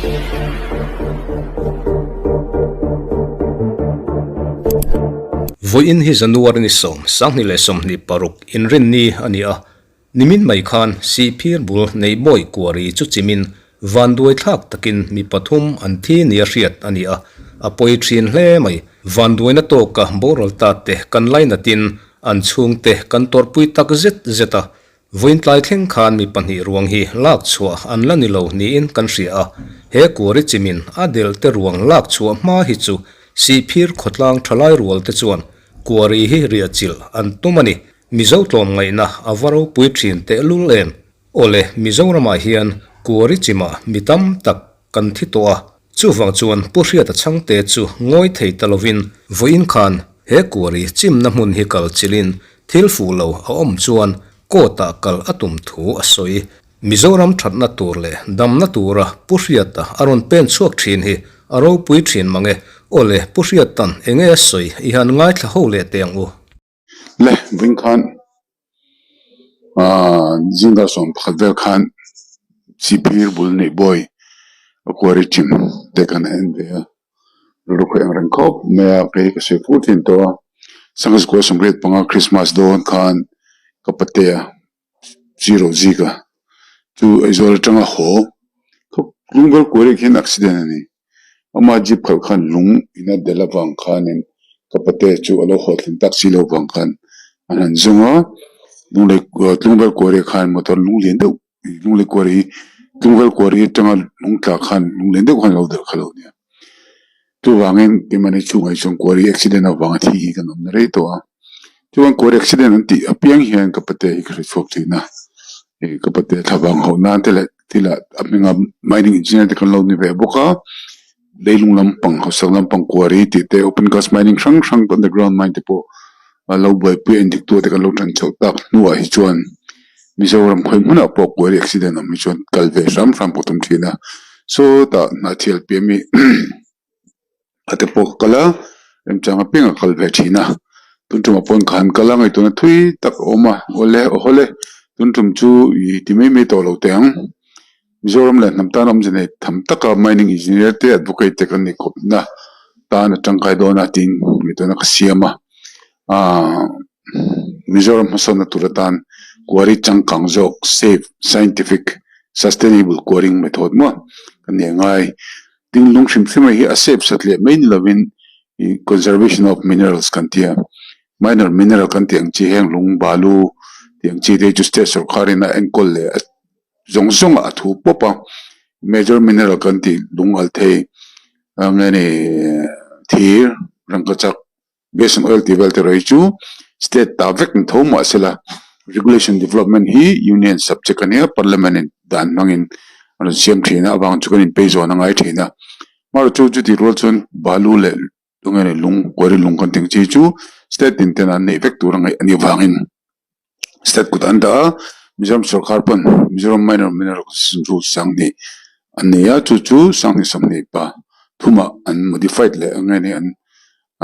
Vawiin hi January ni sawm, 2026 inrinni a ni a, nimin mai khan Sihphir bul Neihbawi Kuari chu chimin vanduai thlak takin mi pathum an thi nia hriat a ni a, a pawi thin hle mai. Vanduaina tawka boral ta te kan lainatin an chhungte kan tawrhpui tak zet zet a, Vawiin tlai thleng khan mi pahnih ruang hi lak chhuah an la ni lo niin kan hria a, he kuari chimin a delh te ruang lak chhuah hma hi chu Sihphir khawtlang thalai rual te chuan kuari hi riah chilh an tum a ni. Mizo tlawmngaihna a va ropui thin tehlul em? Awle, Mizoramah hian kuari chimah mi tam tak kan thi tawh a, chuvang chuan Pu Hriata chhangte chu ngawi thei ta lovin vawiin khan he kuari chimna hmun hi kal chilhin thil fuh lo a awm chuan court ah kal a tum thu a sawi. Mizoram thatna tur leh damna tura Pu Hriata a rawn pen chhuak thin hi a ropui thin mange. Awle, Pu Hriata'n enge a sawi i han ngaithla ho leh teh ang u. Le, vawiin khan aaa zingah sawm pakhat vel khan Sihphir bul neih bawi a kuari chim te kan en ve a, rilru khawih ang reng khawp mai a, kei hi ka sawi fur thin tawh a, Sangha Zikua sawmriat panga Krismas dawn khan ka patea zero zika chu Aizawl atanga haw Lungvel kuari khian accident a ni. Ama jeep khalh khan lung in a delh avang khanin ka pate chu a lo haw thleng tak si lo vang khan an han zawng a, lunglei tlungvel kuari khan motor lung lian deuh lunglei kuari tlungvel kuari atanga lung tla khan lung lian deuh khan a lo delh kha lo nia. Chuvangin keimahni chhungah hi chuan kuari accident avanga thi hi kan awm na rei tawh a, chuan kuari accident an tih apiang hian ka pate hi ka hre chhuak thin a, ka pate thlavang hauh nan te leh Thil ah a hminga mining engineer te kan lo ni ve bawk a, leilung lampang hausak lampang quarry tih te open cast mining hrang hrang underground mine te pawh a lo buaipui a indik tu te kan lo tan chhoh tak hnuah hi chuan Mizoram khawi hmunah pawh quarry accident awm hi chuan kal ve hram hram pawh tum thin a, sawtah hnahthial piah mi a te pawh ka kal a remchang apiang a kal ve thin a tun tumah pawh khan kal a ngaihtuahna thui tak a awm a awle awhawle tun tum chu ih ti mai mai tawh lo teh ang Mizoram leh hnam tan awmze nei tham taka mining engineer te advocate te kan nih khawpna tan a tangkai dawn a tiin ngaihtuahna ka siam a aaa Mizoram hmasawnna tur atan quarry changkang zawk safe scientific sustainable quarrying method maw kan nih a ngai. Tin lung hrim hrim hi a safe sat leh mai ni lovin ih conservation of minerals kan ti a, minor mineral kan tih ang chi heng lung balu tih ang chi te hi chu state sorkar in a enkawl leh a zawng zawng ah a thu pawp a, major mineral kan tih lung al thei eng nge ni thir rangkachak Gas and oil tih vel te erawh hi chu state ta vek ni tho mahsela regulation development hi union subject a nia parliament in dan hmangin a rawn siam thin a avang chu kan inpei zawn a ngai thin a amaherawhchu chu chutih rual chuan balu leh tunge ni lung quarry lung kan tih ang chi chu state tin ten an neih vek tur a ngaih a nih avangin State kut an dah a, Mizoram sorkar pawn Mizoram Minor Mineral Concession Rules sanghnih an nei a, chu chu sanghnih sawmhnih pa thumah an modified leh ang nge ni an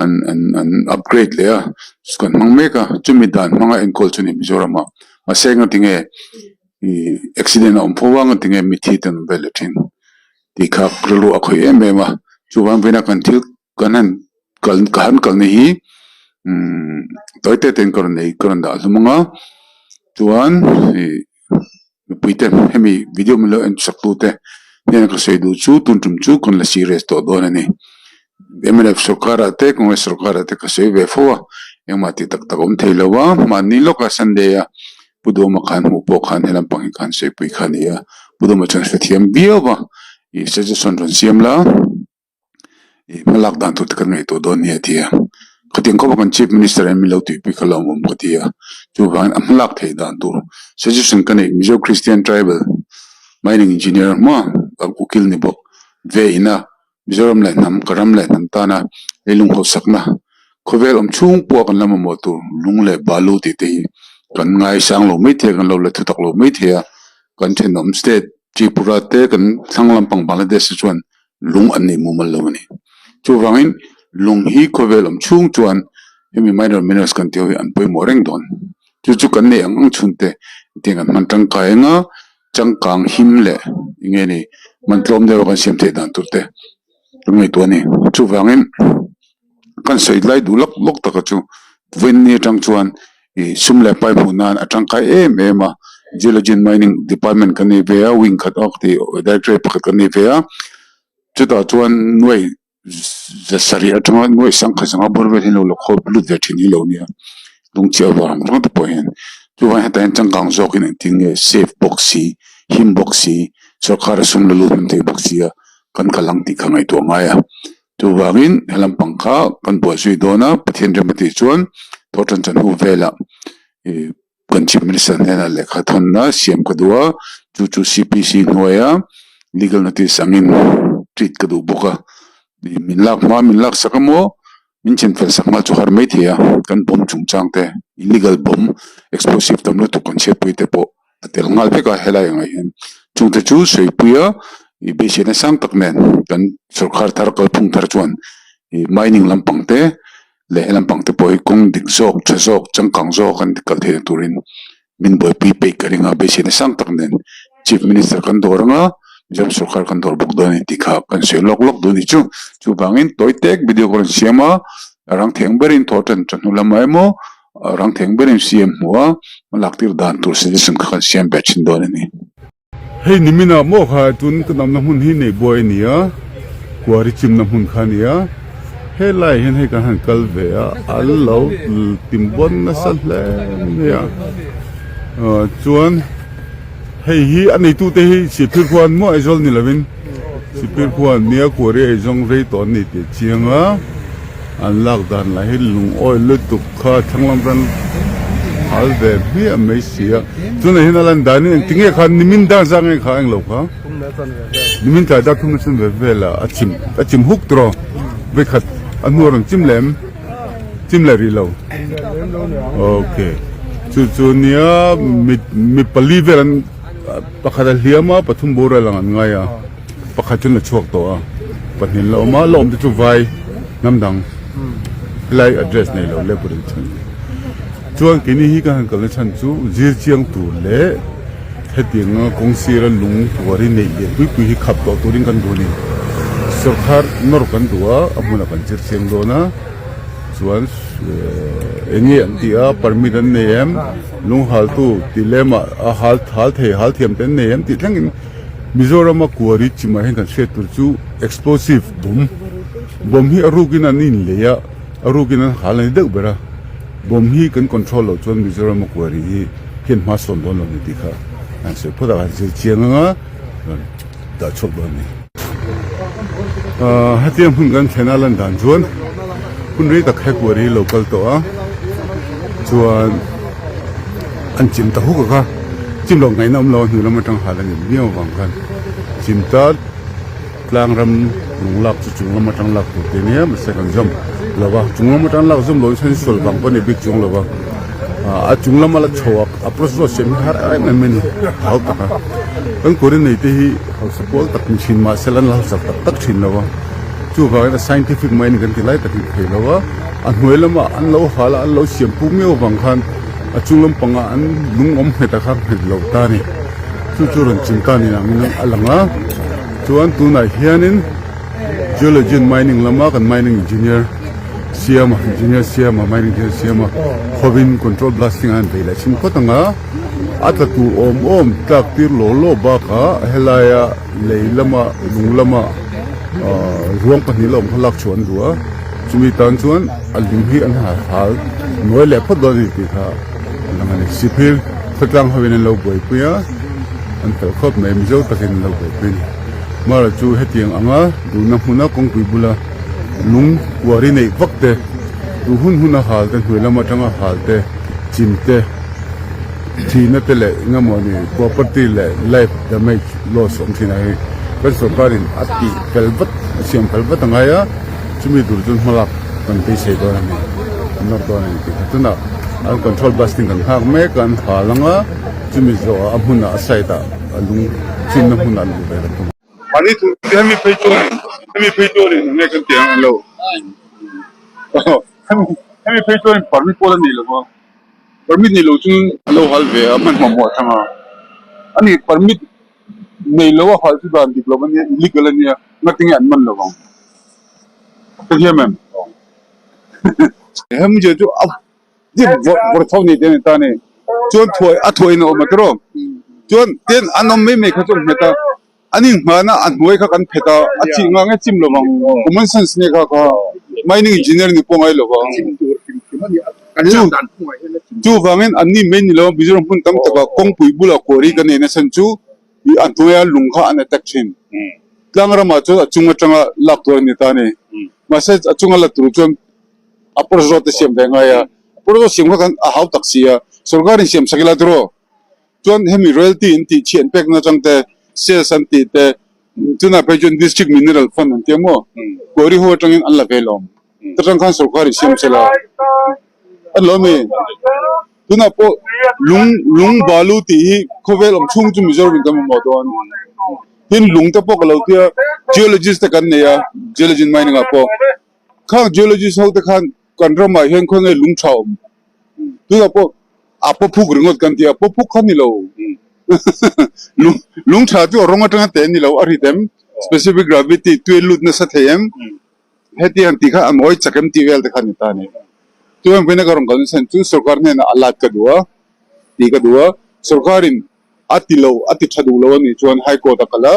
an an an upgrade leh a, chu kan hmang mek a, chumi dan hmanga enkawl chu a ni Mizoramah mahse engati nge ih accident a awm fo a engati nge mithi te an awm vel leh thin tih kha rilru a khawih em em a, chuvang vena kan thil kan han kal ka han kalna hi umm tawi te ten ka rawn nei ka rawn dah hlum ang a chuan ih mipui te hemi video min lo en chak tu te hnena ka sawi duh chu tun tum chu kan la serious tawh dawn a ni mnf sorkar ah te congress sorkar ah te ka sawi ve fo a engmah tih tak tak a awm thei lo a mahni lawka sunday a Pu Duhawma khan hmuh pawh khan helam pang hi khan sawipui kha a ni a Pu Duhawma chuan hrethiam viau a ih suggestion rawn siam la. Ih hmalak dan tur te kan ngaihtuah dawn nia ti a, khatiang khawpa kan Chief Minister hian min lo tuipui kha lo awm ka ti a, chuvangin a hmalak theih dan tur suggestion ka neih Mizo Christian Tribal Mining Engineer hma ukil ni bawk ve ina Mizoram leh hnam ka ram leh hnam tana leilung hausakna khawvel awm chhung pawha kan la mamawh tur lung leh balu tih te hi kan ngaisang lo mai thei a kan lo la thutak lo mai thei a kan thenawm state Tripura te kan thlang lampang Bangladesh te chuan lung an nei mumal lo a ni. Chuvangin lung hi khawvel awm chhung chuan hemi minor minerals kan tih ho hi an pawimawh reng dawn. Chu chu kan nei ang ang chhungte tiang kan hman tangkai anga. changkang him leh eng nge ni man tlawm deuh a kan siam theih dan tur te kan ngaihtuah a ni. Chuvangin kan sawi lai duh lawk lawk taka chu vawiin atang chuan ih sum leh pai hmuh nan a tangkai em em a geology and mining department kan nei ve a wing khat awk tih directorate pakhat kan nei ve a chutah chuan nuai za sarih atanga nuai sangkhat sangha bawr vel hi an lo la khawl lut ve thin hi lo nia lungchhiah vang ringawt te pawh hian chuvangin hetah hian changkang zawkin engtin nge safe bawk si him bawk si sorkar a sum la lut hman thei bawk sia kan kal ang tih kha ngaihtuah a ngai a chuvangin he lampang kha kan buai zui dawn a Pathian rem a tih chuan thaw tan chan hnu velah ih Kan Chief Minister hnenah lehkha thawnna siam ka duh a, chu chu CPC hnuaia legal notice angin treat ka duh bawk a. Min lak hma min lak sak emaw, min chin fel sak hma chu har mai thei a, kan bomb chungchang te, illegal bomb, explosive tam lutuk kan chhiatpui te pawh a tel nghal vek a helai angah hian. Chungte chu sawipuia i beiseina sang tak nen kan sorkar thar kalphung thar chuan i mining lampang te, leh he lampang te pawh hi kawng dik zawk tha zawk changkang zawk an kal theihna turin min buaipui peih ka ring a beiseina sang tak nen chief minister kan dawr anga Mizoram sorkar kan dawr bawk dawn a ni tih kha kan sawi lawk lawk duh a ni chu chuvangin tawi tek video ka rawn siam a rang theng berin thaw tan chawhnu lamah emaw rang theng berin siam hmuh a hmalak tir dan tur suggestion kha kan siam ve thin dawn a ni. Hei niminah maw kha tun ka namna hmun hi neih buai a ni a, kuari chimna hmun kha a ni a, helaiah hian hei kan han kal ve a, an lo tim bawn nasa hle mai a, chuan hei hi a neitute hi Sihphir khua an maw Aizawl ni lovin Sihphir khua an nia kuari eizawng rei tawh an ni tih a chiang a. An lak dan lah hi lungawi lutuk kha thlanglam ran hal ve hmiah mai si a. Tunah hian a lan danin engti nge kha nimin dan zak nge kha englo kha? Nimin tlai dar thum na chhun ve vel a a chim a chim huk tawh vekhat a hnu a rawn chim leh em? Chim leh rih lo. Okay. Chu chu nia mi mi pali vel an pakhat a hliam a pathum boral ang an ngai a. Pakhat chu na chhuak tawh a, pahnih la awm a, la awm te chu vai hnam dang helai address nei lo leh pawhin chhan a ni. Chuan keini hi kan han kalna chhan chu zir chiang tur leh hetianga kawng sira lung tuari neih leh pui pui hi khap tawh turin kan duh a ni. Sawrkhar nawr kan duh a, a hmunah kan zir chiang dawn a, chuan eng nge an tih a, permit an nei em, lung haltu tih lemah a hal hal thei hal thiam te an nei em tih thlengin. Mizorama kuari chimah hian kan hriat tur chu explosive bomb bomb hi a rukin an inlei a a rukin an hal a ni deuh ber a bomb hi kan control loh chuan Mizorama kuari hi hian hma sawn dawn lo ni tih kha an sawi phawt a an zir chiang anga rawn dah chhuak dawn a ni. Ahh hetiang hmun kan thlen a lan dan chuan hun rei tak he kuari hi lo kal tawh a chuan. An chim ta huk a kha, chim loh ngaihna awm lo a hnu lam atang hal a ni miau avang khan chim ta tlang ram lung lak chu chung lam atang lak tur te nia mahse kan zawm lo va, chung lam atang lak zawm loh in chuan sual vang pawh a ni bik chuang lo va, a chung lama la chho a approach zawh siam hi har em em a ni hau tak a, kan kawrin nei te hi hausa kual tak ni thin mahse an la hausa tak tak thin lo va, chuvangin a scientific mai a ni kan ti lai tak hi thei lo a. A hnuai lamah an lo hal a, an lo siam puk miau avang khan a chung lampangah an lung awm nghet a kha nghet lo ta a ni. Chu chu rawn chim ta niin angin a lang a. Chuan tunah hianin Geology and Mining lama kan mining engineer siama, engineer siama, mining engineer siama hovin control blasting a han bei leh chhin phawt ang a. A tla tur awm awm tlak tir law law bakah helaia lei lama lung lama Ruang pahnih la awm kha lak chhuah an duh a, chumi tan chuan a lung hi an ha hal nawi leh phawt dawn a ni tih kha a lang a ni. Sihphir khawtlang hoin an lo buaipui a, an fel khawp mai, Mizo takin an lo buaipui a ni. Mara chu hetiang anga duhna hmuna kawngpui bula lung kuari neih vak te, duh hun huna hal te, hnuai lam atanga hal te, chim te, Thihna te leh engemaw ni property leh life damage loss awm thin ah hi kan sorkarin a tih fel vat a siam fel vat a ngai a, chumi tur chuan hmalak kan beisei dawn a ni, kan nawr dawn a ni tih kha tunah an control blasting kan nghak mek a, an hal ang a, chumi zawhah a hmunah a site ah a lung chinna hmunah luh ve kan tum a. Mahni thu te hemi phei chuan hemi phei chuan eng nge kan tih ang an lo hemi phei chuan permit pawh la nei lo va. Permit ni lo chu a lo hal ve a, hmanhmawh hmuh atanga Ani permit nei lo a hal chu dan dik lo a nia, illegal a nia, ngatinge an man lo ang? Ka thiam em? Hemi chu a vawr chho nei te a ni ta a ni. Chuan thuai a thuaiin a awm a tiraw? Chuan tin an awm mai mai kha chu a nghet a. An inhman a, a hnuai kha kan phet a, a chih ngang e chim lo vang. Common sense nia kha kha mining engineer ni pawh ngai lo vang. Chu chuvangin an ni mai ni lo Mizoram hmun tam takah kawngpui bulah quarry kan nei nasa chu ih a hnuaia lung kha an attack thin. Tlang ramah chuan a chung atanga lak tur a ni ta a ni. Mahse a chunga la tur chuan approach road te siam ve ngai a, approach road siam kha kan a hau tak si a, sorkarin siam sak ila tiraw? Chuan hemi royalty an tih chhiah an pek na atang te, sales an tih te, tunah phei chuan district mineral fund an tia maw, quarry ho atangin an la ve lawm. Ta tang khan sorkar in siam sela an lo ami. Tunah pawh lung lung balu tih hi khawvel awm chhung chu Mizoram in kan mamawh dawn. Tin lung te pawh ka lo tia geologist te kan nei a, geology and mining ah pawh. Khang geologist ho te khan kan ramah hian khawnge lung tha awm. Tunah pawh a paw phuk ringawt kan ti a, paw phuk kha ni lo. Lung lung tha chu a rawng atanga teh ni lo, a rit em? Specific gravity tui lut nasa thei em? Heti han tih kha a mawi chak em tih vel te kha ni ta a ni. Chuan vawiina ka rawn kal nasa chu sorkar hnenah a lat ka duh a tih ka duh a, sorkarin a ti lo a ti tha duh lo a nih chuan High Court a kal a,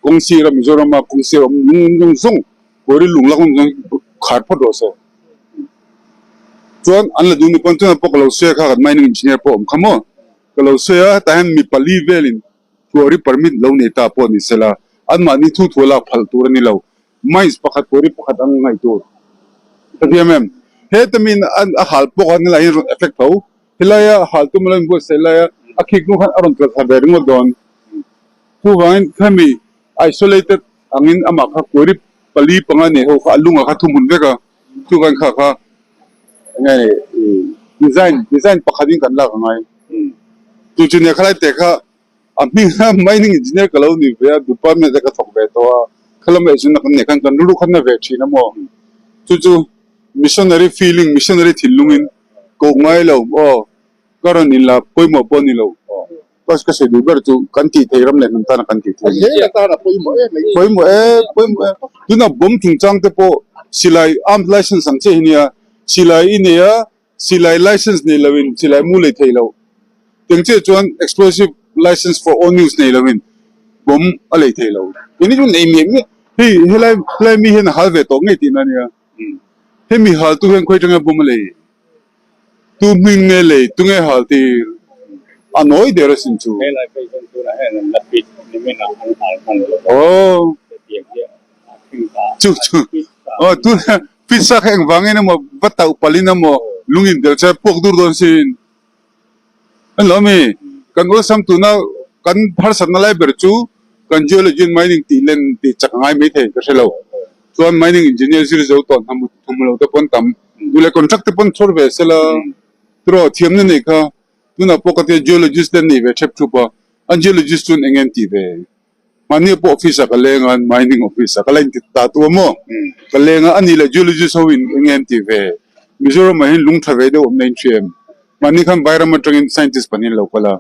kawng sira Mizorama kawng sira awm lung zawng zawng Kawri lung lak awm zawng khar phawt rawh se. Chuan an la duh ni pawn tunah pawh ka lo sawi a kha kan mining engineer pawh awm kha maw ka lo sawi a hetah hian mi pali velin Kawri permit lo nei ta pawh ni sela anmahni thu thu a lak phalh tur a ni lo. Mines pakhat Kawri pakhat ang ngaih tur ka thiam em? Heta miin a hal pawh khan helai hian rawn effect tho. Helaia hal tum a lo inbuatsaih laia a khik hnu khan a rawn tla thla ve ringawt dawn. Chuvangin khami isolated angin amah kha quarry pali panga nei ho kha a lungah kha thumhmun vek a, chuvangin kha kha enge design design pakhatin kan lak angai. Chu chu nia khalai teh kha a hming a mining engineer ka lo ni ve a, department te ka thawk ve tawh a, khalam leh zunna kan neih khan kan rilru khan na ve thin a maw? Chu chu missionary feeling missionary thinlungin koh ngai lo aw ka rawn inla pawimawh pawh a ni lo. Bus ka sawi duh ber chu kan tih theih ram leh hnam tana kan tih theih a ni. Pawimawh e, pawimawh e. Tunah bomb chungchang te pawh silai arms license ang chiah hi nia, silai i nei a, silai license nei loin silai mu lei thei lo. Teng chiah chuan explosive license for own use nei loin bomb a lei thei lo. Keini chu nei miah miah, hei helai helai mi hian a hal ve tawh ngei tihna a nia. Hemi haltu hian khawi atanga bomb a lei? Tu hming nge lei, tu nge hal tir? A nawi der asin chu. Helai phei chuan tunah hian an la pit nimin ah an hal hman lo va. Aw. Hetiang hi a thleng ta. Chu chu. Aw tuna pit sa kha engvangin emaw va tauh palhin emaw lung in tel che puak dur dawn sin. An lo mi? Kan awlsam tuna kan harsatna lai ber chu kan geology and mining tih len tih chak a ngai mai thei ka hre lo. Chuan mining engineer zir zo tawh hna hmu lo te pawn tam. Duh leh contract te pawn chhawr ve sela tiraw thiamna nei kha tunah pawh ka tia geologist te an nei ve thep thup a, an geologist chuan eng nge an tih ve? Mahni pawh office ah ka leng a, mining office ah ka la inti ta tu a maw? Ka leng a, ani leh geologist ho in eng nge an tih ve? Mizoram ah hian lung tha ve deuh awm na in hria em? Mahni khan Vairam atangin scientist pahnih an lo kal a,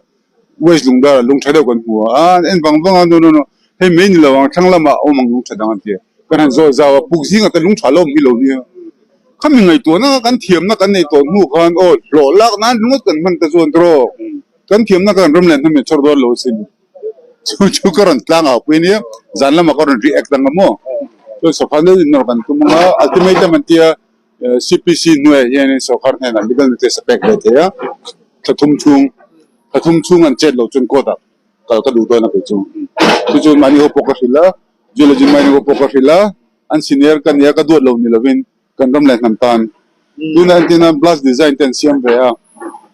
West Lungdar ah lung tha deuh kan hmu a, a an en vang vang a, no no no, hei mai ni lo ang, thlang lamah a awm ang lung tha dang an ti a, kan han zawh zau a, puk zingah te lung tha lo awm hi lo nia. Khami ngaihtuahna kha kan thiamna kan nei tawh hnu khan aw hlawh lak nan ringawt kan hman ta chuan tiraw, kan thiamna kha kan ram leh hnam in chhawr dawn lo asin. Chu chu ka rawn tlang au pui ania, zan lamah ka rawn react ang a maw? Chuan sorkar deuh in nawr kan tum ang a, ultimatum an tia CPC hnuaiah hianin sorkar hnenah legal notice a pek ve thei a, thla thum chhung, thla thum chhung an chet loh chuan court ah kal ka duh dawn a kei chu. Chu chu mahni ho pawh ka hrilh a, geology mining ho pawh ka hrilh a, an senior ka nia ka duat lo ni lovin Kan ram leh hnam tan tuna entir nan blast design te an siam ve a,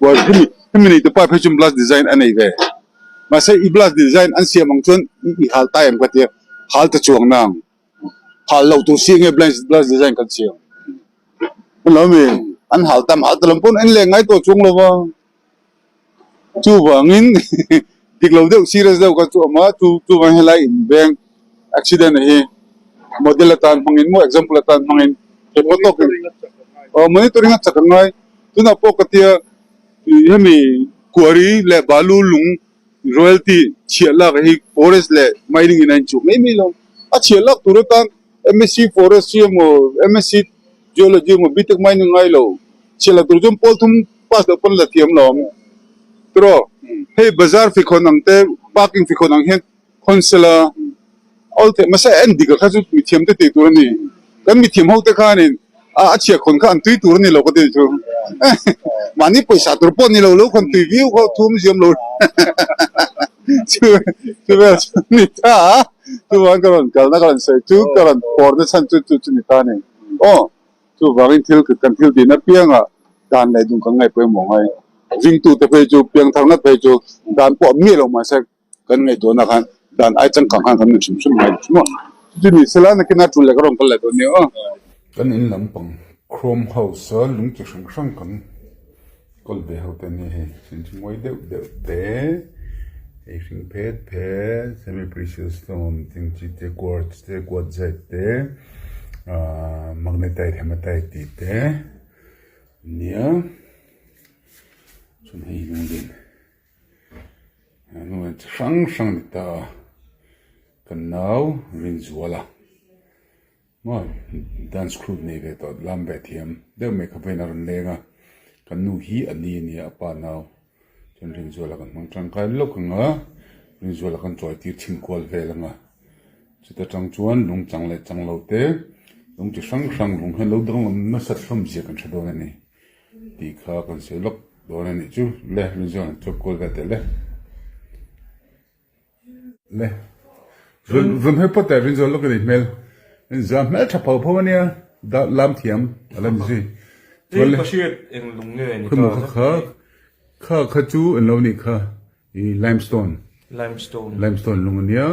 well hemi hemi nei te pa phei chuan blast design a nei ve, mahse i blast design an siam ang chuan i i hal ta em ka tia, hal ta chuang nang, hal loh tur si nge blast design kan siam, hello mi an hal tam hal ta lam pawn en leh ngai tawh chuang lo va. Chuvangin dik lo deuh serious deuh kha chu a awm a, chu chuvang helai inveng accident hi model atan hmangin maw example atan hmangin thei pawh tawkin aw monitoring a chak a ngai. Tunah pawh ka tia ih hemi quarry leh balu lung. Royalty chhiah lak hi forest leh mining in a inchuh mai mai lo. A chhiah lak tur atan MSc Forestry emaw MSc Geology emaw BTech mining ngai lo. Chhiah lak tur chuan pawl thum pass loh pawn la thiam lo ang. Tiraw? Hei bazar fikhawn ang te parking fikhawn ang hian khawn sela awl theih hmasa en dik a kha chu mithiam te tih tur a ni. Kan mithiam ho te khanin a a chhiah khawn kha an tui tur a ni lo ka ti chu. Mahni pawisa tur pawh ni lo lo khawn tui viau kha thum ziam lo chu chu vel chu a ni ta a. Chuvang ka rawn kalna ka rawn sawi chu ka rawn pawrna chhan chu chu chu ni ta a ni. Aw chuvangin thil kan thil tihna piangah dan leh dung kan ngaih pawimawh ngai. Ringtute phei chu piangthar ngat phei chu dan pawh a miah lo mahse Kan ngaihtuahna khan dan ai changkang khan kan nun hrim hrim ngai lo hrim a. Chuti ni sela nakin a tul leh ka rawn kal leh dawn nia aw. Kan in lampang Chrome House a lung chi hrang hrang kan kawl ve ho te ania hei sin chu mawi deuh deuh te hei hring phet phet semi precious stone ting chi te quartz te quartzite te ahh magnetite hematite tih te ania chuan hei lunglen. Hnuai chi hrang hrang ni ta a, kan nau Rinzuala maw dance group nei ve tawh lam ve thiam deuh mai kha vawiin a rawn leng a, kan nu hi a ni a nia a pa nau chuan Rinzuala kan hmang tangkai lawk ang a, Rinzuala kan chawi tir chhin kual vel ang a, chuta tang chuan lung chang leh chang lo te lung chi hrang hrang lung hian lo danglam nasat hlawm zia kan hre dawn a ni. Tih kha kan sawi lawk dawn a nih chu le Rinzual an chawp kual vel teh le le run run hawi phawt teh Rinzual lawk a nih hmel Rinzual hmel tha pho pho a nia da lam thiam a la ni zui chuan le khawimaw kha kha kha kha chu an lo nih kha. I limestone. Limestone. Limestone lung ania.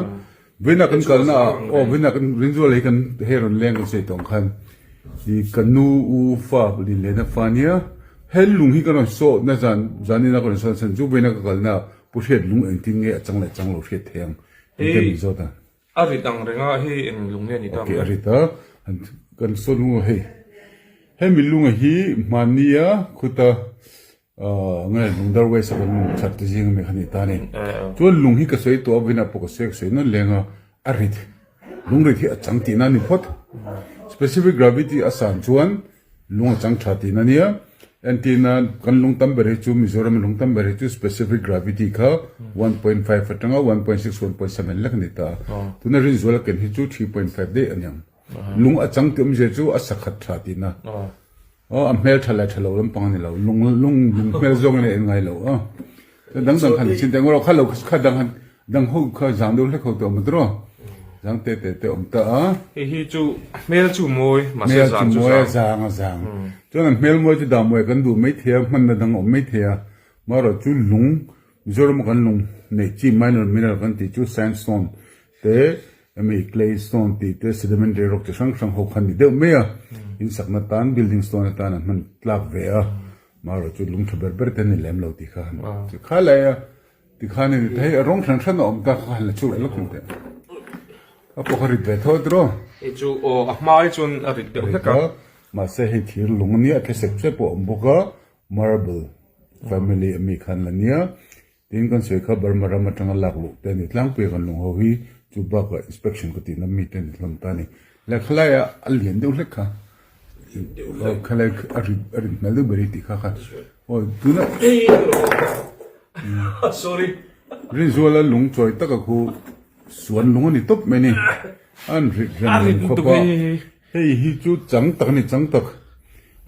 Vina kan kalna ah aw vina kan rinzual hi kan hei rawn leng kan sawi tawng khan i ka nu u fa lin lehna fa ania. He lung hi ka rawn sawh na zan zanin a ka rawn sawh chhan chu vina ka kalna ah Pu Hriat lung engtin nge a chang leh chang lo hriat thei ang tih te min zawt a. A rit ang reng a hei eng lung nge ni ta Ok a rit a kan saw lung a hei hemi lunga hi hmania khuta Nge lung dar west a kan lung that te zing ami kha ni ta ni. Chuan lung hi ka sawi tawh a vin ah pawh ka sawi ka sawi nawn leng a, a rit lung rit hi a chang tihna a ni phawt. Specific gravity a san chuan lung a chang tha tihna a nia. Entirna kan lung tam ber hi chu Mizoram a lung tam ber hi chu specific gravity kha 1.5 atanga 1.6 1.7 lek a ni ta a. Tuna Rinzuala ken hi chu 3.5 daih a ni ang. Lung a chang tih awmzia chu a sakhat tha tihna. Aw a hmel tha leh tha lo lampang a ni lo. Lung lung lung hmel zawng in a en ngai lo a. Chuan dang dang khan chin te ngawr kha lo kha dang han dang ho kha zang deuh hlek ho te awm a tiraw. Zang te te te awm ta a. Hei hi chu hmel chu mawi mahse zang chu zang. Hmel chu mawi a zang a zang. Chuan a hmel mawi chu dah mawi kan duh mai thei a hmanna dang a awm mai thei a. Marawh chu lung Mizoram a kan lung neih chi minor mineral kan tih chu sandstone te hemi clay stone tih te sedimentary rock chi hrang hrang ho kha ni deuh mai a, in sakna tan building stone atan an hman tlak ve a, marawh chu lung tha ber ber te an ni lem lo tih kha han ti kha lai a, tikhan a ni ta hei a rawng hran hran a awm ta kha han la chhuak lawk ang teh a pawh kha rit ve tho tiraw. Hei chu aw a hma hi chuan a rit deuh hlek a. Mahse hei thir lung ania a tle sep sep pawh a awm bawk a, marble family ami khan la nia. Tin kan sawi kha Burma ram atanga lak luh te a ni tlangpui a kan lung ho hi chu bakah inspection ka tihna mi te a ni hlawm ta a ni. Le khalai a a lian deuh hlek kha khalai a rit a rit hmel deuh ber hi tih kha kha aw tuna sorry Rinzuala lung chawi taka khu suan lung a ni tawp mai ni an rit rem rem khawp a hei hi chu chang tak a ni chang tak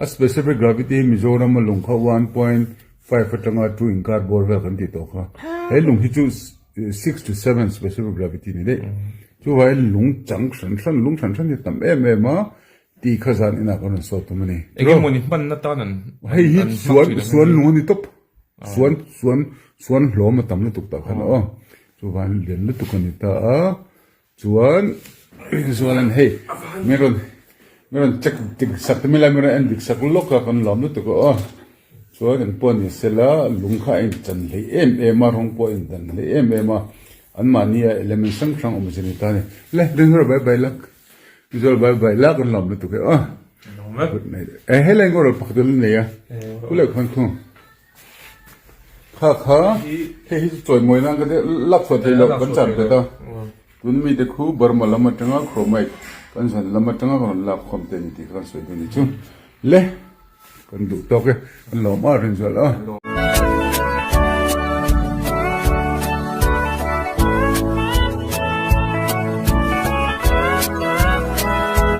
a specific gravity hi Mizoram a lung kha 1.5 atanga 2 inkar bawr vel kan tih tawh kha he lung hi chu 6 to 7 specific gravity ni daih chuvangin lung chang hran hran lung hran hran hi tam em em a tih kha zan inah kan rawn sawi tum a ni Engemaw ni hmanna tan an hei hi suan suan lung a ni tawp suan suan suan hlawm a tam lutuk tah khan aw chuvangin lian lutuk a ni ta a. Chuan Rinzuala'n hei min rawn min rawn check dik sak te milai min rawn en dik sak lawk a kan lawm lutuk a aw. Chuan kan pawh ni sela lung kha a inchan hlei em em a rawng pawh a indan hlei em em a anmahni a element hrang hrang awm zir ni ta a ni. Le Rinzuala bai bai lak Rinzuala bai bai lak kan lawm lutuk e aw. Good night. E helai ngawrh pakhat a la nei a. Kuleh khawn khung. Kha kha hei hi chu chawimawi nan ka lak chhuah theih loh kan chan pet a. Tun mite khu Burma lam atanga chromite kan zan lam atanga kan rawn lak khawm te a ni tih kha kan sawi dawn ni chu. Le kan duh tawk e, kan lawm a rinzual a.